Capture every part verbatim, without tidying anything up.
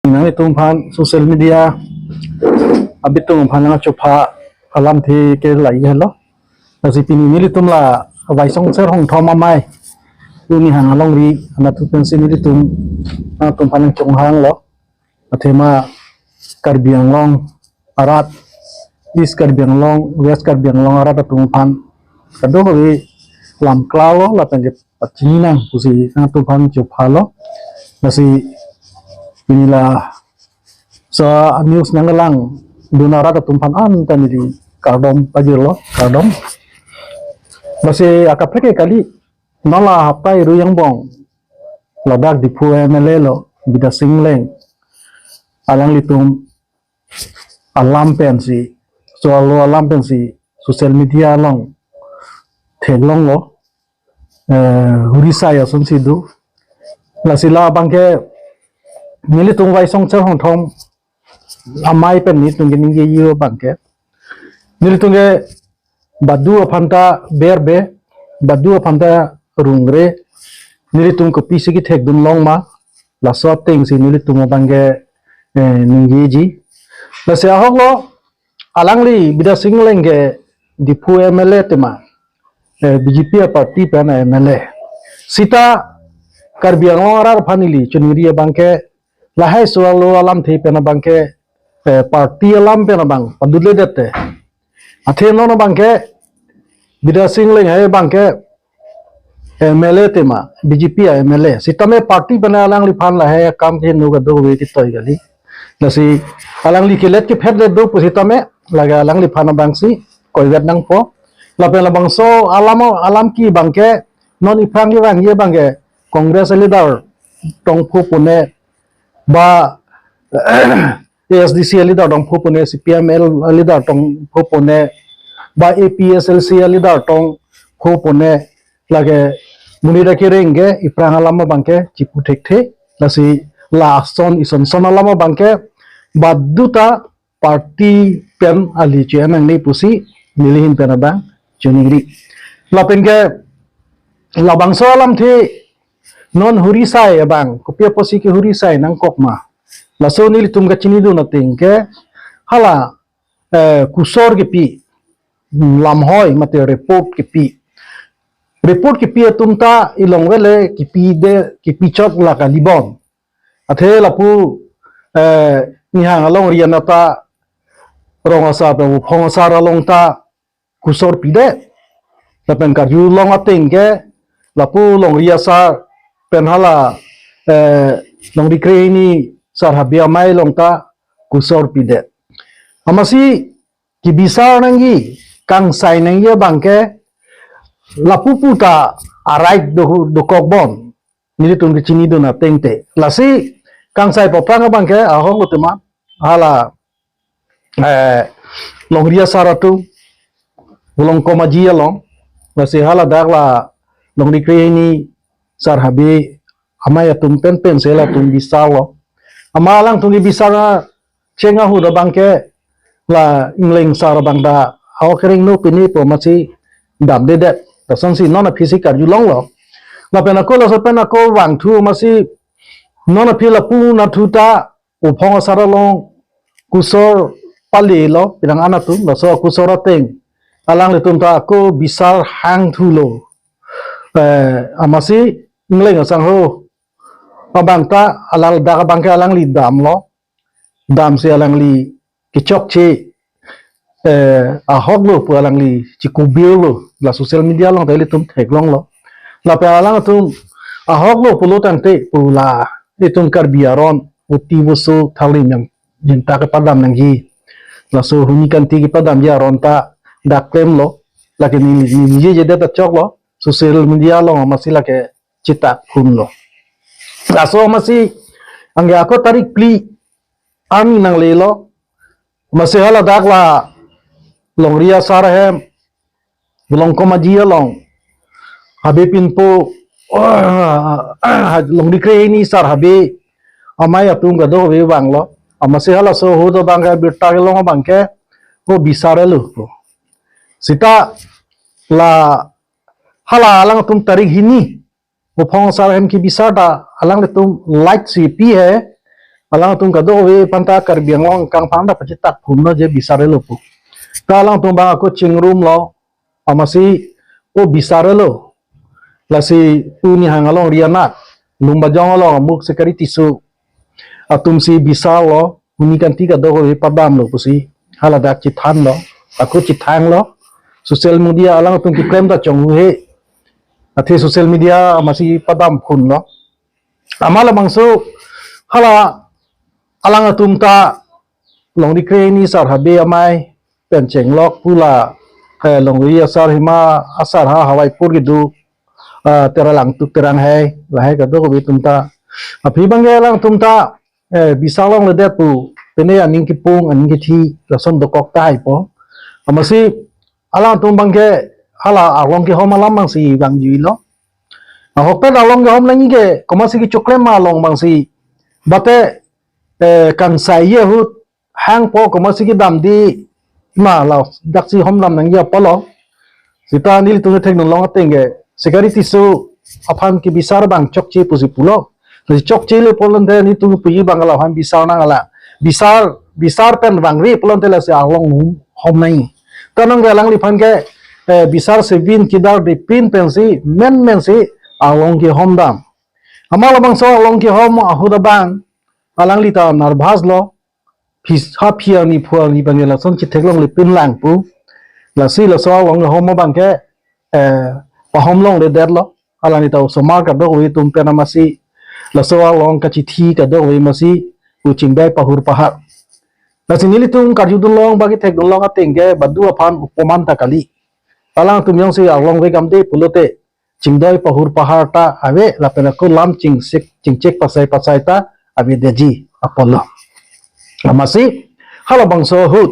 Nanglitum aphan social media abitung aphan nangchopha alamthe ke lahelo. Lasi pini nelitum la Waisongser Hongthom amei, uni hang alongri anatthu pensi nelitum nangtum aphan nangchonghanglo. Athema Karbi Anglong arat, East Karbi Anglong, West Karbi Anglong arat atum aphan kadokave lam klalo lapen ke pachini nang pusi nangtum aphan chophalo. Lasi pini la so news nangkelang dun arat atum aphan anta neli kardom pajirlo, kardom. Lasi akaprek ke kali, non la hapta iru angbong ladak Diphu M L A lo, Bidya Sing Engleng, alanglitum alam pensi, sualo alam pensi social media along theklonglo, eh, huri sai asonsi do. Lasi labang ke nelitum Waisongser Hongthom amei pen nelitum keningjeji abang ke, nelitum ke badu aphan ta berbe, badu aphan ta rungre, nelitum kopisi kethekdun long ma, laso atengsi nelitum abang ke, eh, ningjeji. Lasi ahoklo, alangli Bidya Sing Engleng ke Diphu M L A tema, eh, B J P aparty pen M L A. Seta Karbi Anglong arat aphan neli choningri abang ke, lahai sualo alamthe pen abang ke, eh, party alam pen abang padutledet te, athe non abang ke Bidya Sing Engleng hai abang ke M L A tema, B J P a M L A. Sitame party pen alangliphan lahai akam ke nu kadokave ketoi kali. Lasi alangli kelet kephet le do pusitame lake alangliphan abangsi koivet nangpo. Lapen labangso alam, alam ke abang ke non iphrang kevangji abang ke Congress a-leader tong pho pone, ba A S D C a-leader tong pho pone, C P I M a-leader tong pho pone, ba A P H L C a-leader tong pho pone, lake monit akereng ke iphrang alam abang ke chipu thekthe. Lasi lason isonson alam abang ke badu ta party pen ali che-en nangne pusi neli ahin pen abang choningri. Lapen ke labangso alamthe non huri sai abang, kopi apotsi ke huri sai nangkok ma, laso nelitum kachinidun ateng ke hala, eh, kusor kepi, lamhoi mate report kepi. Report kepi atum ta ilongvele, kepi de, kepi chot la kalibon. Athe lapu, eh, nihang alongri anat ta rong asar pen uphong asar along ta kusor pidet. Lapen karjulong ateng ke lapu longri asar pen hala, eh, longri krehini sar Habe amei along ta kusor pidet. Amatsi kebisar nangji, kangsai nangji abang ke lapu pu ta a-right do, dokok bon. Nelitum kechinidun ateng te. Lasi kangsai paphrang abang ke ahok lo tema, hala, eh, longri asar atum, Volongkom Aji along. Lasi hala dak la longri krehini sar Habe amei atum pen pensi latum bisarlo. Amat alangtum kebisar cheng ahut abang ke la Engleng sar abang ta ahok kereng no pini pu amatsi damdedet. Lasonsi non aphisi karjulonglo. Lapen ako laso pen ako vangthu amatsi non aphi lapu nathu ta uphong asar along kusor palelo pinang anatum, laso kusor ateng alanglitum ta ako bisar hangthulo. Eh, amatsi Engleng asangho abang ta alal dak abang ke alangli damlo. Damsi alangli kechokche, eh, ahok lo pu alangli chikubir lo, la social media along ta ilitum theklonglo. Lapen alangtum ahok lo pulo tangte pu la itum Karbi aron uti voso thalim yang jinta kepadam nangji, laso huni kanti kepadamji aron ta dak klemlo. Lake ni, ni, ningjejedet ta choklo, social media along amatsi lake chetak hunlo. Laso amatsi anke ako tarik phli arni nanglelo. Amatsi hala dak la longri asar ahem, Volongkom Aji along, Habe pinpo, longri krehini sar Habe amei atum kadokave vanglo. Amatsi halaso ahut abang ke birta kelong abang ke, o bisar elo. Seta la hala alangtum tarik hini uphong asar ahem kebisar ta alanglitum light si pi he, Alangtum kadokave aphanta Karbi Anglong kangphang ta pachitak phumlo je bisarlo pu. Ta alangtum bang ako chingrumlo, amatsi o bisarlo. Lasi uni hang along rianat, Lumbajong along amuk Sikari Tisso atumsi bisarlo, huni kanti kadokave padamlo pusi haladak chithanlo, ako chithanglo. Social media alangtum keklem ta chonghu he. Athe social media amatsi padam phunlo. Amat labangso hala alangtum ta longri kre ni sar habe amei pen chenglok pu la, eh, longri asar hima asar ha Hawaipur kedo, ah, Teralangtuk Terang hai, lahai kadokave atum ta. Aphi abangke alangtum ta, eh, bisar longledet pu, pine aning kepung, aning kethi, lason dokok tahai po. Amatsi alangtum abangke hala arlong kehom alam abangsi vangjuilo. Ahokpet arlong kehom nangji ke, komatsi kechoklem ma along abangsi. Bate, eh, kangsai ye ahut hangpo, komatsi kedam di ma ladaksi homdam nangji apotlo. Seta nelitum thekdunlong ateng ke, Sikari Tisso aphan kebisar abang chokche pusi pulo. Lasi chokchelo pulote nelitum puji abang la aphan bisar nang ala. Bisar, bisar pen vangve pulote lasi arlong hom, hom nangji. Ta nonke alangliphan ke, eh, bisar sebin kedar depin pensi, menmensi arlong kehomdam. Amat labangso arlong kehom ahut abang, alangli ta nervous lo, phis ha phiar ni phuar ni abangke lason chitheklongle pinlang pu. Lasi laso arlong kehom abangke, eh, pahom longledetlo. Alangli ta osomar kadokave atum pen amatsi, laso arlong kachithi kadokave amatsi, uchingdai pahur pahar. Lasi nelitum karjudunlong bagi thekdunlong ateng ke badu aphan upoman ta kali. Alangtum jongsi arlong vekdamde pulote, chingdoi pahur pahar ta ave, lapen ako lam chingsik, chingchek pasai pasai ta avedetji apotlo. Amatsi, halabangso ahut,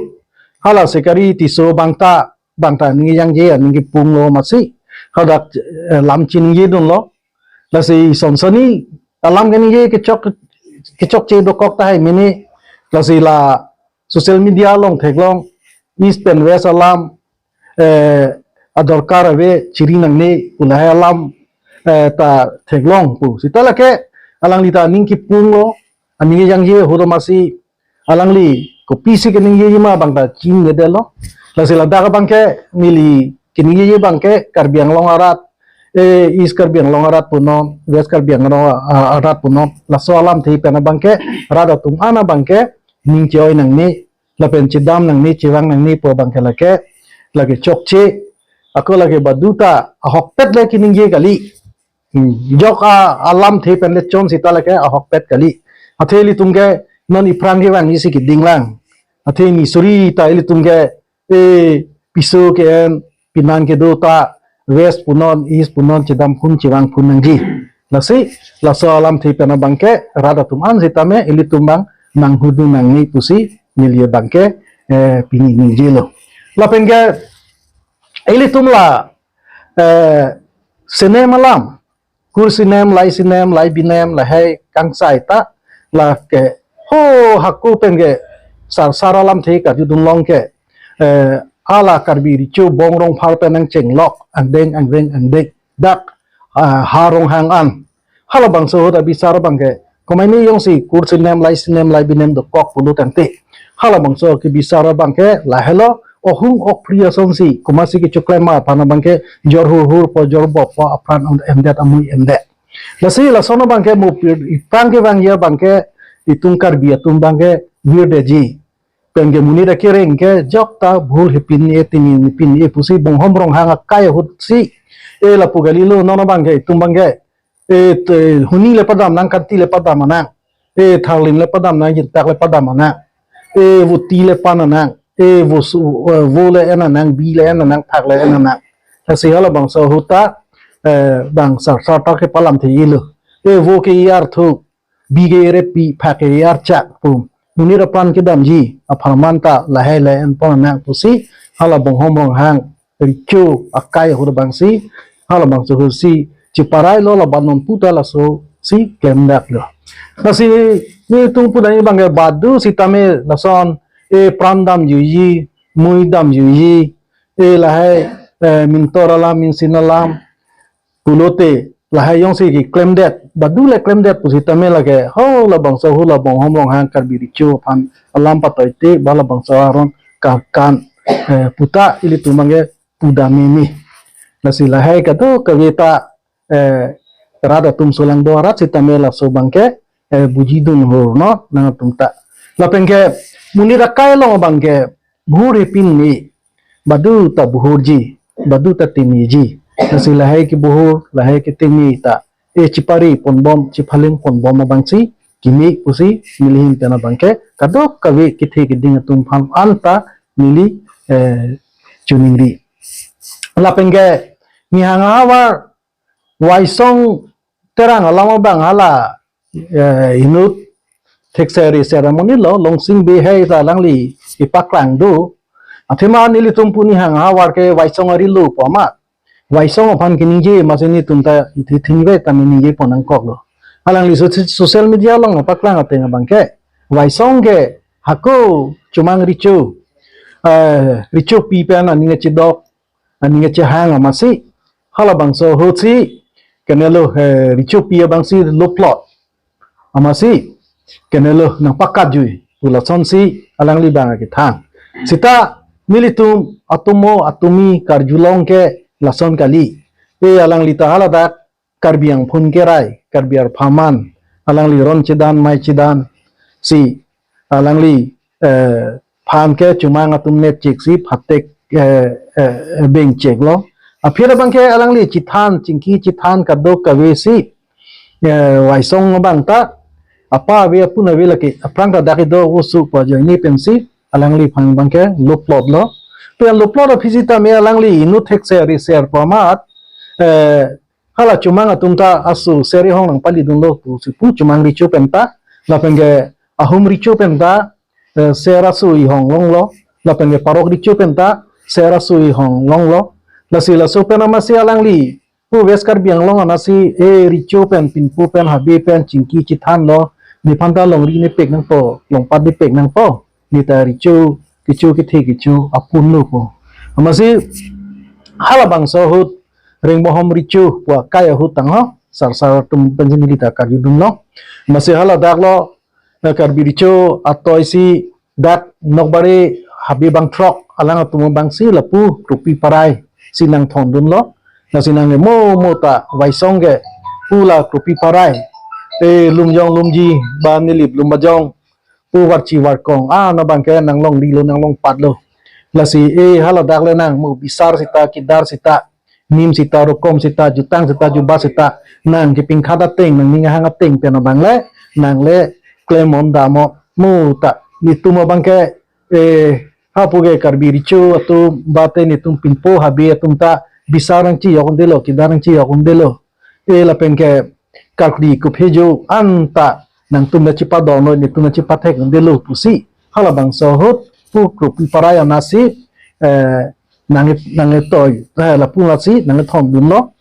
hala Sikari Tisso abang ta, abang ta aning kejangje, aning kepunglo amatsi, hadak, eh, lam chiningjedunlo. Lasi son sonni alam keningje kechok, kechokche dokok tahai mene, lasi la social media along theklong, East pen West alam, eh, adorkar ave chiri nangne pu lahai alam, eh, ta theklong pu. Seta lake alangli ta aning kepunglo, aning kejangje ahut amatsi alangli kopisi keningjeji ma abang ta chiningjedetlo. Lasi ladak abangke neli keningjeji abangke Karbi Anglong arat, eh, East Karbi Anglong arat punon, West Karbi Anglong, ah, arat punon, laso alamthe pen abangke rat atum an abangke ning che-oi nangne, lapen chedam nangne, chevang nangne pu abangke lake, lake chokche, ako lake badu ta ahokpet le keningje kali. Hmm, jok a, alamthe pen le chon seta lake ahokpet kali. Athe ilitum ke non iphrang kevangji si kedinglang. Athe ni suri ta ilitum ke, eh, piso ke-en, pinang kedo ta, West punon, East punon, chedam phun, chevang phun nangji. Lasi, laso alamthe pen abangke, rat atum an sitame, ilitum abang, nanghudun nangne pusi, neli abangke, eh, pini ningjelo. Lapen ke, ilitum la, eh, sinem alam, kur sinem, lai sinem, lai binem, lahai kangsai ta, lake ho hako pen ke sarsar alamthe karjudunlong ke, eh, hala Karbi Recho Bong Rongphar pen nangchenglok angdeng angdeng angdeng dak, ah, ha Ronghang an. Halabangso ahut abisar abangke, komatne jongsi kur sinem, lai sinem, lai binem dokok pulo tangte, halabangso kebisar abangke lahelo, ohung okphri asonsi, komatsi kechoklem ma aphan abangke, jor hurhur po, jor bop po, apran endet, amui endet. Lasi lason abangke mo pir, iphrang kevangji abangke, itum Karbi atum abangke virdetji. Pen ke monit akereng ke jok ta bhul hepin e, timi pin e pusi Bonghom Ronghang akai ahutsi, eh, lapu kalilo, non abangke, itum abangke, eh, te, huni le padam nang, kanti le padam nang, eh, tharlim le padam nang, jintak le padam nang, eh, voti le pan nang, eh, vo su, eh, vo le en nang, bi le en nang, phak le en nang. Lasi halabangso ahut ta, eh, bang sarsar ta kepalamthelo. Eh, vo ke-i arthu, bi ke-i repi, phak ke-i archak pu. Monit apran kedamji apharman ta lahai le enpon nang pusi, hala Bonghom Ronghang Recho akai ahut abangsi, halabangso ahutsi chiparailo, laban non puta lasosi klemdaklo. Lasi nelitum pudamji abangke badu sitame lason, eh, pran damjuiji, mui damjuiji, eh, lahai, eh, mintor alam, minsin alam, pulote lahai jongsi keklemdet, badu le klemdet pusitame lake ho labangso ho labang hom Ronghang Karbi Recho aphan alam patoite ba labangso aron kakan, eh, puta ilitum abangke pudameme. Lasi lahai kadokave ta, eh, rat atum solangdo arat sitame laso abangke, eh, bujidun hur no nangtum ta. Lapen ke monit akai along abangke buhur hepin ni, badu ta buhurji, badu ta temiji. Lasi lahai ke buhur, lahai ke teme ta, eh, chipari ponbom, chiphaling ponbom abangsi keme pusi neli ahin pen abangke kadokave kethe keding atum aphan anta neli, eh, choningri. Lapen ke Nihang ahavar Waisong Terang alam abang hala, eh, inut thekser reser amonit lo, Longsing Bey hei ta alangli ipaklang do. Athema nelitum pu Nihang ahavar ke Waisong arilo pu amat, Waisong aphan keningje, amatsi netum ta ithi thingve ta ningje pon nangkoklo. Alangli so-, social media along paklang ateng abangke Waisong ke hako Chomang Recho, eh, Rechopi pen aning kachidok, aning kachihang amatsi halabangso ahutsi kenelo, eh, Rechopi abangsi loplot amatsi kenelo nangpakatjui pu lasonsi alangli abang akethan. Sita nelitum atomo atomi karjulong ke lason kali. Eh, alangli ta haladak Karbi angphun kerai, Karbi arphaman, alangli ron chedan mai chedan si alangli, eh, phan ke Chomang atum nepchek si phatek, eh, eh, bengcheklo. Aphi abangke alangli chethan, chingki chethan kadokave si, eh, Waisong abang ta apa ave apun ave lake aphrang ta dak kedo usu pa joine pensi alangliphan abangke loplotlo. Pen loplot aphi sitame alangli inut thekser reser pu amat, eh, hala Chomang atum ta aso seri hong nangpalidunlo pusi pu Chomang Recho pen ta, lapen ke Ahum Recho pen ta, eh, ser aso ihong longlo, lapen ke Parok Recho pen ta ser aso ihong longlo. Lasi laso pen amatsi alangli pu West Karbi Anglong anatsi, eh, Recho pen, Pinpo pen, Habe pen chingki chethanlo, nephan ta longri nepek nangpo, longpat nepek nangpo, neta Recho kecho kethe kecho apunlo pu. Amatsi halabangso ahut Rengmohom Recho pu akai ahut tangho sarsar atum pensi neli ta karjudunlo. Amatsi haladaklo, eh, Karbi Recho atoi si dak Nokbare Habe bangthrok alang atum abangsi lapu Kropi Parai si nangthondunlo. Lasi nang mo mo ta Waisong ke pu la Kropi Parai, eh, Lumjong Lumji ba Nilip Lumbajong pu Varchi Varkong, ah, nang abangke nang longrilo, nang longpatlo. Lasi, eh, haladak le nang mo bisar sita, kedar sita, nim sita, rokom sita, jutang sita, jubat sita, nang kepingkhat ateng, nangning ahang ateng pen abang le nang le klem-on dam-o, mo ta netum abangke, eh, hapu ke Karbi Recho atum ba te netum Pinpo Habe atum ta bisar nangchijok undelo, kedar nangchijok undelo, eh, lapen ke karkli kuphejo anta nangtum le chepadon noi, netum le chepathek undelo pusi halabangso ahut pu Kropi Parai anatsi, eh, nang, nangtoi, eh, lapu anatsi nangthondunlo,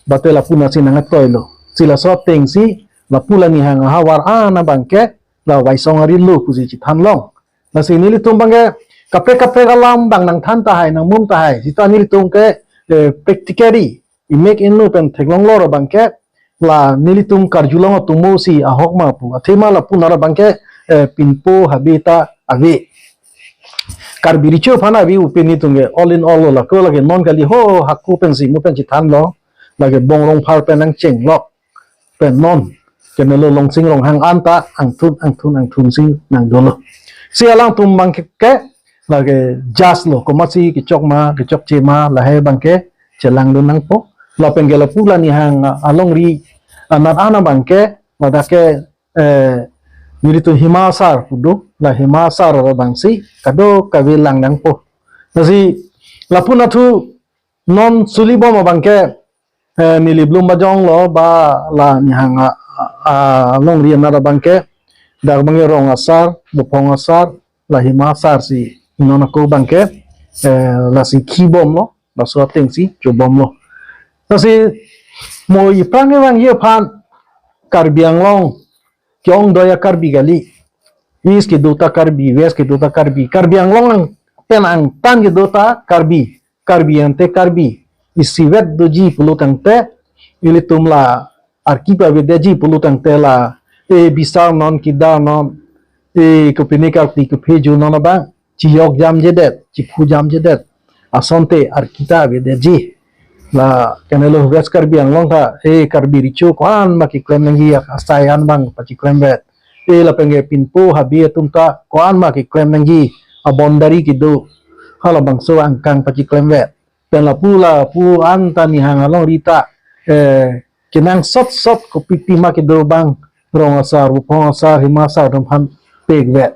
ba te lapu anatsi nangtoilo. Si laso atengsi lapu la Nihang ahavar an abangke la Waisong arilo pusi chethanlong. Lasi nelitum abangke kaprek kaprek alam abang nangthan tahai, nangmum tahai, sita nelitum ke, eh, practically imek inut pen theklonglo ra abangke la nelitum karjulong atomo si ahok ma pu. Athema lapu nara abangke, eh, Pinpo Habe ta ave. Karbi Recho aphan ave upi netum ke all in all lo, lake lake non kali ho hako pensi mo pen chethanlo, lake Bong Rongphar pen nangchenglok pen non kenelo Longsing Ronghang anta angthun angthun angthun si nangdolo. Si alangtum abangke lake judge lo, komatsi kechok ma kechokche ma lahai abangke chelangdun nangpo. Lapen ke lapu la Nihang alongri anat an abangke ladak ke, eh, nelitum Hima Asar pu do, la Hima Asar abangsi kadokave lang nangpo. Lasi lapu nathu non sulibom abangke, eh, Nilip Lumbajong lo ba la Nihang a, a, alongri anat abangke dak abangke Rong Asar, Buphong Asar, la Hima Asar si non ako abangke, eh, lasi khibomlo, laso atengsi chobomlo. Lasi mo iphrang kevangji aphan Karbi Anglong ke-ongdoi a-Karbi kali. East kedo ta Karbi, West kedo ta Karbi. Karbi Anglong ang pen angtan kedo ta Karbi. Karbi ante Karbi. Isivet doji pulo tangte ilitum la arki pavedetji pulo tangte la, e bisar non, kedar non, e kopine karti kopheju non abang chiyok jamjedet, chiphu jamjedet asonte arki ta avedetji. La kenelo West Karbi Anglong ta, e Karbi recho ko-an ma keklem nangji, asai an abang pachiklemvet. E lapen ke pinpo habe atum ta ko-an ma keklem nangji, a boundary kedo, halabangso angkang pachiklemvet. Pen lapu lapu an ta nihang alongri ta, eh, kenangsot sot kopipi ma kedo abang rong asar, buphong asar, hima asar atum aphan pekvet.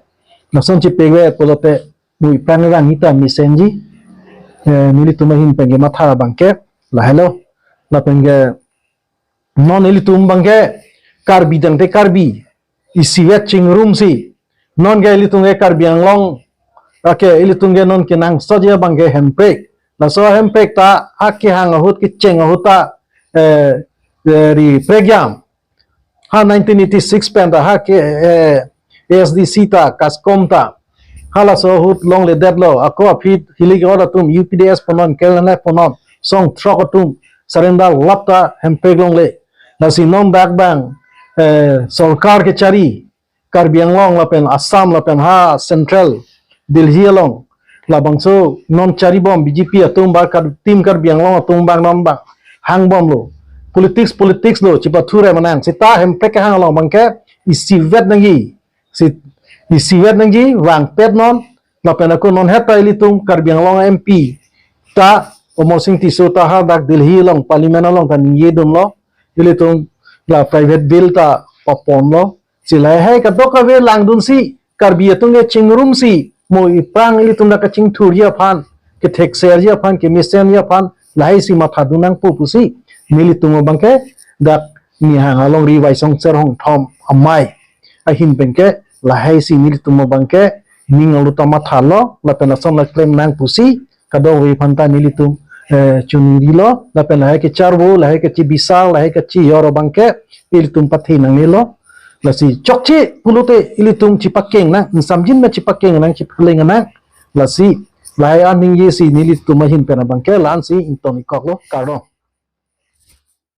Lason chipekvet pulote mui prangrang ita mesenji, eh, nelitum ahin pen kematha abang ke lahelo. Lapen ke non ilitum abang ke Karbi tangte Karbi, isivet chingrumsi. Non ke ilitum ke Karbi Anglong, ake ilitum ke non kenangsotji abang ke hemprek. Laso hemprek ta ha kehang ahut, kecheng ahut ta, eh, eh, ri prekjam. Ha nineteen eighty-six pen ta ha ke, eh, A S D C ta, KASCOM ta, halaso ahut longledetlo. Ako aphi hilik or atum U P D S punon, K L N F punon, song throk atum surrender lap ta hemprek longle. Lasi non dak abang, eh, sorkar kechari, Karbi Anglong lapen Assam lapen ha Central Delhi along, labangso non charibom B J P atum ba Kar-, Team Karbi Anglong atum abang non abang hangbomlo. Politics, politics lo, chipathure manang. Seta hemprek kehang along abang ke isivet nangji. Si isivet nangji, vangpet non, lapen ako non heta ilitum Karbi Anglong M P ta, Amarsing Tisso ta hadak Delhi along, Parliament along ta ningjedunlo, ilitum la private bill ta paponlo. Si lahai kadokave langdunsi, Karbi atum ke chingrumsi, mo iprang ilitum dak kachingthurji aphan, kethekserji aphan, kemesenji aphan, lahai si mathadun nangpo pusi nelitum abang ke dak nihang alongri Waisong Cherhong Thom amei ahin pen ke lahai si nelitum abang ke ning alu ta mathalo, lapen lason la klem nang pusi kadokave aphan ta nelitum, eh, chuningrilo, lapen lahai kecharvo, lahai kachibisar, lahai kachijor abang ke ilitum pathe nangnelo. Lasi chokche pulote ilitum chipakeng nang, ingsamjin ma chipakeng nang, chipakeng nang. Lasi lahai aningje si nelitum ahin pen abang ke la-an si ington-ik koklo, kardom.